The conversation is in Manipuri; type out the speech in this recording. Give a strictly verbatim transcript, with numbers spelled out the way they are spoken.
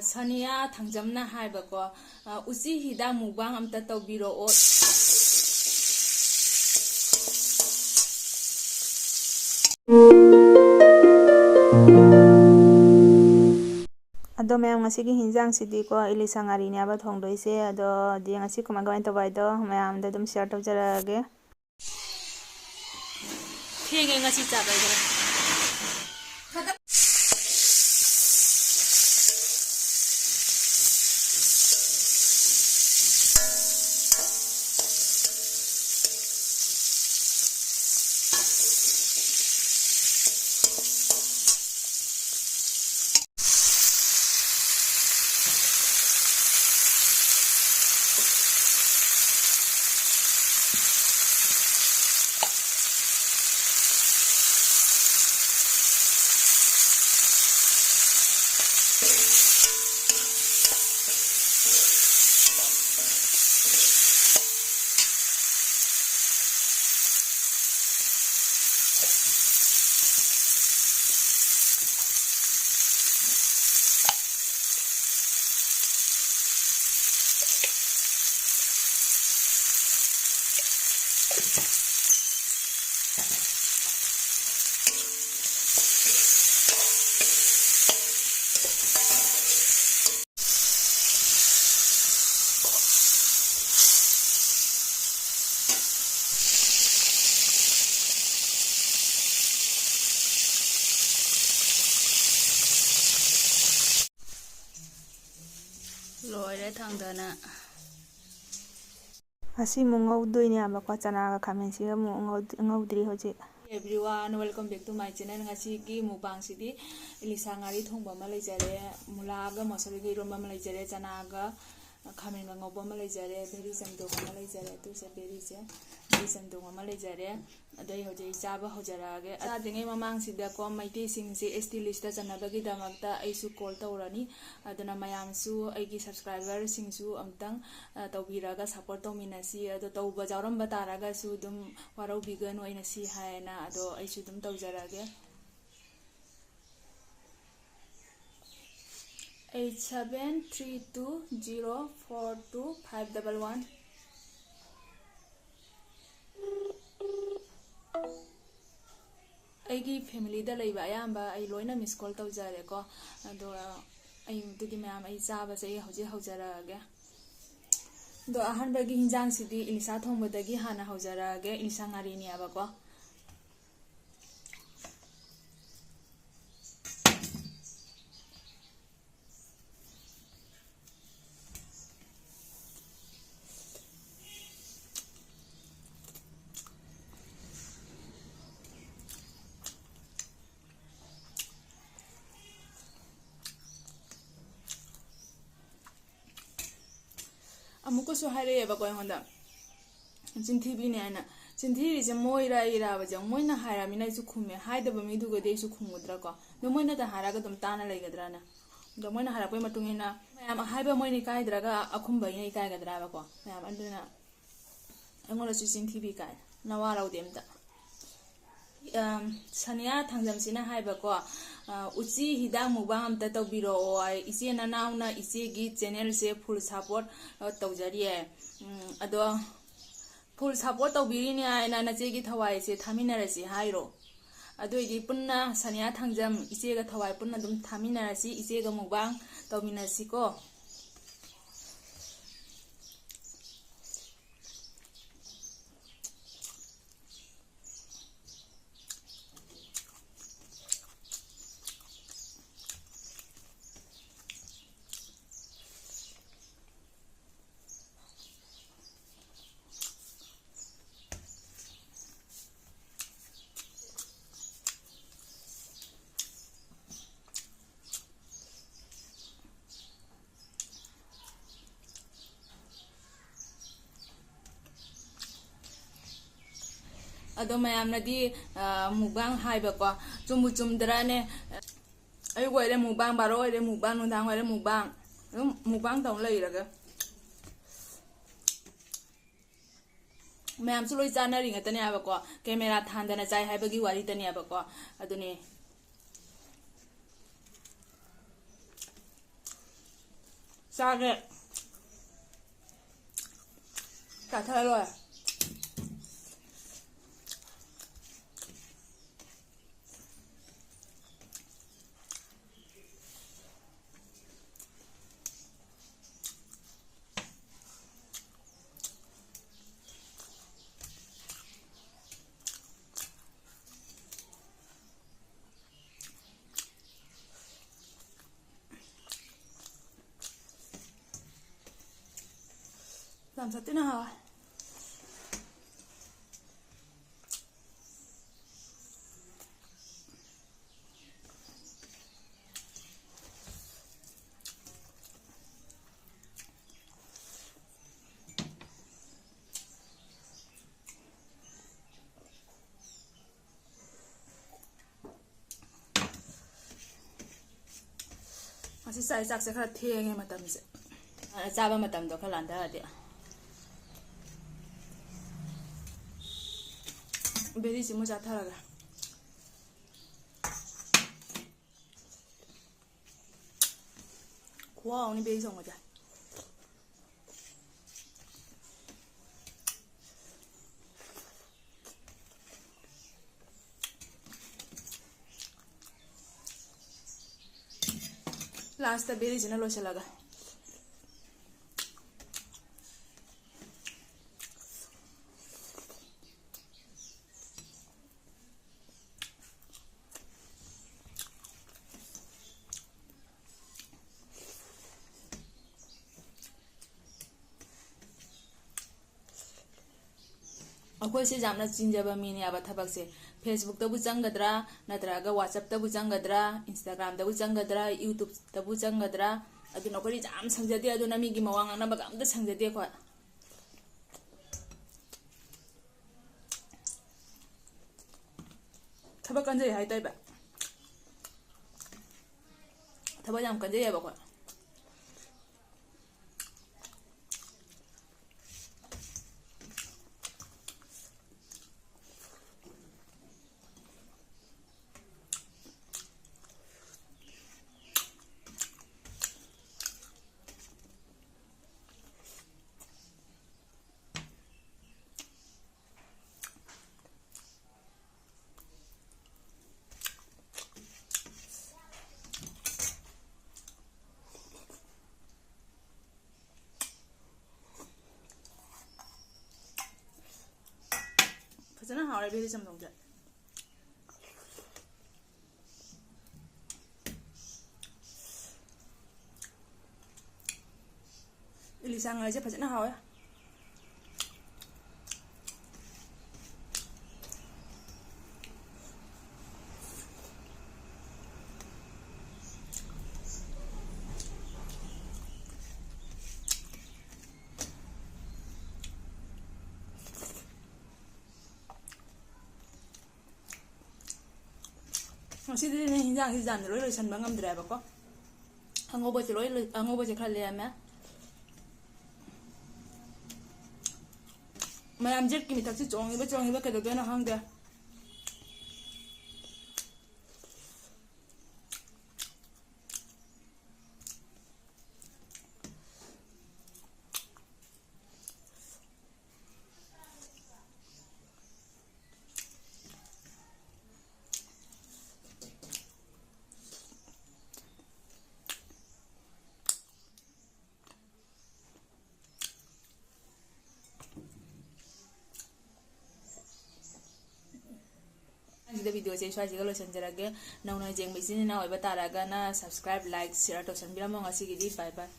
ꯁꯣꯅꯤꯌꯥ ꯊꯥꯡꯖꯝꯅ ꯍꯥꯏꯕꯀꯣ, ꯑ, ꯎꯆꯤ ꯍꯤꯗꯥꯛ mukbang ꯑꯝꯇ ꯇꯧꯕꯤꯔꯛꯑꯣ꯫ ꯑꯗꯣ ꯃꯌꯥꯝ, ꯉꯁꯤꯒꯤ ꯍꯤꯟꯖꯥꯡꯁꯤꯗꯤꯀꯣ, ꯏꯂꯤꯁꯥ ꯉꯥꯔꯤꯅꯦꯕ ꯊꯣꯡꯗꯣꯏꯁꯦ꯫ ꯑꯗꯣ ꯗꯤ ꯉꯁꯤ ꯀꯃꯥꯏ ꯀꯃꯥꯏꯅ ꯇꯧꯕ ꯍꯥꯏꯗꯣ ꯃꯌꯥꯝꯗ ꯑꯗꯨꯝ share ꯇꯧꯖꯔꯛꯑꯒꯦ꯫ ꯊꯦꯡꯉꯦ ꯉꯁꯤ ꯆꯥꯛ ꯂꯩꯗꯅ꯫ ꯂꯣꯏꯔꯦ ꯊꯥꯡꯗꯅ꯫ ꯑꯁꯤ ꯑꯃꯨꯛ ꯉꯧꯗꯣꯏꯅꯦꯕꯀꯣ, ꯆꯅꯥꯒ ꯈꯥꯃꯦꯟꯁꯤꯒ ꯑꯃꯨꯛ ꯉꯧꯗ꯭ꯔꯤ ꯍꯧꯖꯤꯛ꯫ Everyone, welcome back to my channel. ꯉꯁꯤꯒꯤ mukbangꯁꯤꯗꯤ ꯏꯂꯤꯁꯥ ꯉꯥꯔꯤ ꯊꯣꯡꯕ ꯑꯃ ꯂꯩꯖꯔꯦ, ꯃꯨꯂꯥꯒ ꯃꯁꯣꯔꯤꯒ ꯏꯔꯣꯟꯕ ꯑꯃ ꯂꯩꯖꯔꯦ, ꯆꯅꯥꯒ ꯈꯥꯃꯦꯟꯒ ꯉꯧꯕ ꯑꯃ ꯂꯩꯖꯔꯦ, ꯕꯦꯔꯤ ꯆꯝꯊꯣꯡ ꯑꯃ ꯂꯩꯖꯔꯦ, ꯇꯨꯁꯦ ꯕꯦꯔꯤꯁꯦ, ꯕꯦꯔꯤ ꯆꯝꯊꯣꯡ ꯑꯃ ꯂꯩꯖꯔꯦ꯫ ꯑꯗꯣ ꯑꯩ ꯍꯧꯖꯤꯛ ꯆꯥꯕ ꯍꯧꯖꯔꯛꯑꯒꯦ꯫ ꯆꯥꯗ꯭ꯔꯤꯉꯩ ꯃꯃꯥꯡꯁꯤꯗꯀꯣ, ꯃꯩꯇꯩꯁꯤꯡꯁꯦ S T listꯇ ꯆꯟꯅꯕꯒꯤꯗꯃꯛꯇ ꯑꯩꯁꯨ call ꯇꯧꯔꯅꯤ꯫ ꯑꯗꯨꯅ ꯃꯌꯥꯝꯁꯨ, ꯑꯩꯒꯤ subscriberꯁꯤꯡꯁꯨ ꯑꯃꯨꯛꯇꯪ, ꯑ, ꯇꯧꯕꯤꯔꯒ support ꯇꯧꯃꯤꯟꯅꯁꯤ꯫ ꯑꯗꯣ ꯇꯧꯕ ꯌꯥꯎꯔꯝꯕ ꯇꯥꯔꯒꯁꯨ ꯑꯗꯨꯝ ꯋꯥꯔꯧꯕꯤꯒꯅꯨ, ꯑꯩꯅ ꯁꯤ ꯍꯥꯏꯌꯦꯅ꯫ ꯑꯗꯣ ꯑꯩꯁꯨ ꯑꯗꯨꯝ ꯇꯧꯖꯔꯛꯑꯒꯦ꯫ Eight seven three two zero four two five double one꯫ ꯑꯩꯒꯤ ꯐꯦꯃꯤꯂꯤꯗ ꯂꯩꯕ ꯑꯌꯥꯝꯕ ꯑꯩ ꯂꯣꯏꯅ ꯃꯤꯁ ꯀꯣꯜ ꯇꯧꯖꯔꯦꯀꯣ꯫ ꯑꯗꯣ ꯑꯩ ꯑꯗꯨꯗꯤ ꯃꯌꯥꯝ, ꯑꯩ ꯆꯥꯕꯁꯦ ꯑꯩ ꯍꯧꯖꯤꯛ ꯍꯧꯖꯔꯛꯑꯒꯦ꯫ ꯑꯗꯣ ꯑꯍꯥꯟꯕꯒꯤ ꯍꯤꯟꯖꯥꯡꯁꯤꯗꯤ ꯏꯂꯤꯁꯥ ꯊꯣꯡꯕꯗꯒꯤ ꯍꯥꯟꯅ ꯍꯧꯖꯔꯛꯑꯒꯦ꯫ ꯏꯂꯤꯁꯥ ꯉꯥꯔꯤꯅꯦꯕꯀꯣ꯫ ꯑꯃꯨꯛꯀꯁꯨ ꯍꯥꯏꯔꯛꯑꯦꯕꯀꯣ ꯑꯩꯉꯣꯟꯗ, ꯆꯤꯟꯊꯤꯕꯤꯅꯦ ꯍꯥꯏꯅ꯫ ꯆꯤꯟꯊꯤꯔꯤꯁꯦ ꯃꯣꯏꯔ ꯑꯩꯔꯥꯕꯁꯦ? ꯃꯣꯏꯅ ꯍꯥꯏꯔꯃꯤꯅ ꯑꯩꯁꯨ ꯈꯨꯝꯃꯦ, ꯍꯥꯏꯗꯕ ꯃꯤꯗꯨꯒꯗꯤ ꯑꯩꯁꯨ ꯈꯨꯝꯒꯗ꯭ꯔꯥꯀꯣ? ꯑꯗꯣ ꯃꯣꯏꯅꯗ ꯍꯥꯏꯔꯒ ꯑꯗꯨꯝ ꯇꯥꯅ ꯂꯩꯒꯗ꯭ꯔꯥꯅꯦ? ꯑꯗꯣ ꯃꯣꯏꯅ ꯍꯥꯏꯔꯛꯄꯒꯤ ꯃꯇꯨꯡ ꯏꯟꯅ ꯃꯌꯥꯝ ꯍꯥꯏꯕ ꯃꯣꯏꯅ ꯏꯀꯥꯏꯗ꯭ꯔꯒ ꯑꯈꯨꯝꯕ ꯑꯩꯅ ꯏꯀꯥꯏꯒꯗ꯭ꯔꯥꯕꯀꯣ? ꯃꯌꯥꯝ ꯑꯗꯨꯅ ꯑꯩꯉꯣꯟꯗꯁꯨ ꯆꯤꯟꯊꯤꯕꯤ ꯀꯥꯏ ꯅꯋꯥ ꯂꯧꯗꯦ ꯑꯝꯇ꯫ ꯁꯅꯤꯌꯥ ꯊꯥꯡꯖꯝꯁꯤꯅ ꯍꯥꯏꯕꯀꯣ, "ꯎꯆꯤ ꯍꯤꯗꯥꯛ ꯃꯨꯛꯕꯥꯡ ꯑꯝꯇ ꯇꯧꯕꯤꯔꯛꯑꯣ" ꯍꯥꯏ꯫ ꯏꯆꯦ ꯅꯅꯥꯎꯅ ꯏꯆꯦꯒꯤ ꯆꯦꯅꯦꯜꯁꯦ ꯐꯨꯜ ꯁꯄꯣꯔꯠ ꯇꯧꯖꯔꯤꯌꯦ꯫ ꯑꯗꯣ ꯐꯨꯜ ꯁꯄꯣꯔꯠ ꯇꯧꯕꯤꯔꯤꯅꯦ ꯍꯥꯏꯅ ꯅꯆꯦꯒꯤ ꯊꯋꯥꯏꯁꯦ ꯊꯥꯃꯤꯟꯅꯔꯁꯤ ꯍꯥꯏꯔꯣ꯫ ꯑꯗꯨ ꯑꯣꯏꯗꯤ ꯄꯨꯟꯅ ꯁꯅꯤꯌꯥ ꯊꯥꯡꯖꯝ ꯏꯆꯦꯒ ꯊꯋꯥꯏ ꯄꯨꯟꯅ ꯑꯗꯨꯝ ꯊꯥꯃꯤꯟꯅꯔꯁꯤ, ꯏꯆꯦꯒ ꯃꯨꯛꯕꯥꯡ ꯇꯧꯃꯤꯟꯅꯁꯤꯀꯣ꯫ ꯑꯗꯣ ꯃꯌꯥꯝꯅꯗꯤ ꯃꯨꯛꯕꯥꯡ ꯍꯥꯏꯕꯀꯣ, ꯆꯨꯝꯕꯨ ꯆꯨꯝꯗ꯭ꯔꯅꯦ? ꯑꯌꯨꯛ ꯑꯣꯏꯔꯦ ꯃꯨꯛꯕꯥꯡ, ꯕꯥꯔꯣ ꯑꯣꯏꯔꯦ ꯃꯨꯛꯕꯥꯡ, ꯅꯨꯡꯗꯥꯡ ꯑꯣꯏꯔꯦ ꯃꯨꯛꯕꯥꯡ, ꯑꯗꯨꯝ ꯃꯨꯛꯕꯥꯡ ꯇꯧꯅ ꯂꯩꯔꯒ꯫ ꯃꯌꯥꯝꯁꯨ ꯂꯣꯏ ꯆꯥꯅꯔꯤ ꯉꯥꯛꯇꯅꯦ ꯍꯥꯏꯕꯀꯣ꯫ ꯀꯦꯃꯦꯔꯥ ꯊꯥꯟꯗꯅ ꯆꯥꯏ ꯍꯥꯏꯕꯒꯤ ꯋꯥꯔꯤꯗꯅꯦꯕꯀꯣ꯫ ꯑꯗꯨꯅꯦ꯫ ꯆꯥꯒꯦ꯫ ꯆꯥꯊꯔ ꯂꯣꯏꯔꯦ꯫ ꯌꯥꯝ ꯁꯥꯊꯤꯅ ꯍꯥꯎꯋꯦ꯫ ꯉꯁꯤ ꯆꯥꯛ, ꯆꯥꯛꯁꯦ ꯈꯔ ꯊꯦꯡꯉꯦ ꯃꯇꯝꯁꯦ꯫ ꯑ, ꯆꯥꯕ ꯃꯇꯝꯗꯣ ꯈꯔ ꯂꯥꯟꯊꯔꯗꯤ꯫ ꯕꯦꯔꯤꯁꯤꯃ ꯆꯥꯊꯔꯒꯦ꯫ ꯈꯨꯍꯥꯎ ꯑꯃꯅꯤ ꯕꯦꯔꯤ ꯊꯣꯡꯕꯁꯦ꯫ ꯂꯥꯁꯇ ꯕꯦꯔꯤꯁꯤꯅ ꯂꯣꯏꯁꯤꯜꯂꯒ꯫ ꯑꯩꯈꯣꯏꯁꯦ ꯌꯥꯝꯅ ꯆꯤꯟꯖꯕ ꯃꯤꯅꯦꯕ ꯊꯕꯛꯁꯦ꯫ Facebookꯇꯕꯨ ꯆꯪꯒꯗ꯭ꯔꯥ, ꯅꯠꯇ꯭ꯔꯒ WhatsAppꯇꯕꯨ ꯆꯪꯒꯗ꯭ꯔꯥ, Instagramꯗꯕꯨ ꯆꯪꯒꯗ꯭ꯔꯥ, YouTubeꯇꯕꯨ ꯆꯪꯒꯗ꯭ꯔꯥ, ꯑꯗꯨꯅ ꯑꯩꯈꯣꯏꯗꯤ ꯌꯥꯝ ꯁꯪꯖꯗꯦ꯫ ꯑꯗꯨꯅ ꯃꯤꯒꯤ ꯃꯋꯥ ꯉꯥꯡꯅꯕꯒ ꯑꯝꯇ ꯁꯪꯖꯗꯦ ꯑꯩꯈꯣꯏ꯫ ꯊꯕꯛ ꯀꯟꯖꯩ ꯍꯥꯏꯇꯥꯏꯕ꯫ ꯊꯕꯛ ꯌꯥꯝ ꯀꯟꯖꯩꯌꯦꯕ ꯑꯩꯈꯣꯏ꯫ ꯍꯥꯎꯔꯦ ꯕꯦꯂꯤ ꯆꯝꯊꯣꯡꯁꯦ꯫ ꯏꯂꯤꯁꯥ ꯉꯥꯔꯤꯁꯦ ꯐꯖꯅ ꯍꯥꯎꯋꯦ꯫ ꯉꯁꯤꯗꯤꯅꯦ ꯍꯤꯟꯖꯥꯡꯁꯤ ꯌꯥꯝꯅ ꯂꯣꯏ ꯂꯣꯏꯁꯟꯕ ꯉꯝꯗ꯭ꯔꯦꯕꯀꯣ꯫ ꯑꯉꯧꯕꯁꯦ ꯂꯣꯏ ꯂꯣꯏ-, ꯑꯉꯧꯕꯁꯦ ꯈꯔ ꯂꯦꯝꯃꯦ꯫ ꯃꯌꯥꯝꯁꯦ ꯃꯤꯊꯛꯁꯤ ꯆꯣꯡꯉꯤꯕ ꯆꯣꯡꯉꯤꯕ ꯀꯩꯗꯧꯗꯣꯏꯅꯣ ꯈꯪꯗꯦ꯫ ꯁꯤꯗ ꯚꯤꯗꯤꯑꯣꯁꯦ ꯑꯩ ꯁ꯭ꯋꯥꯏꯁꯤꯒ ꯂꯣꯏꯁꯤꯟꯖꯔꯒꯦ꯫ ꯅꯧꯅ ꯌꯦꯡꯕ ꯏꯆꯤꯟ ꯏꯅꯥꯎ ꯑꯣꯏꯕ ꯇꯥꯔꯒꯅ subscribe, like, share ꯇꯧꯁꯟꯕꯤꯔꯝꯃꯣ꯫ ꯉꯁꯤꯒꯤꯗꯤ bye bye꯫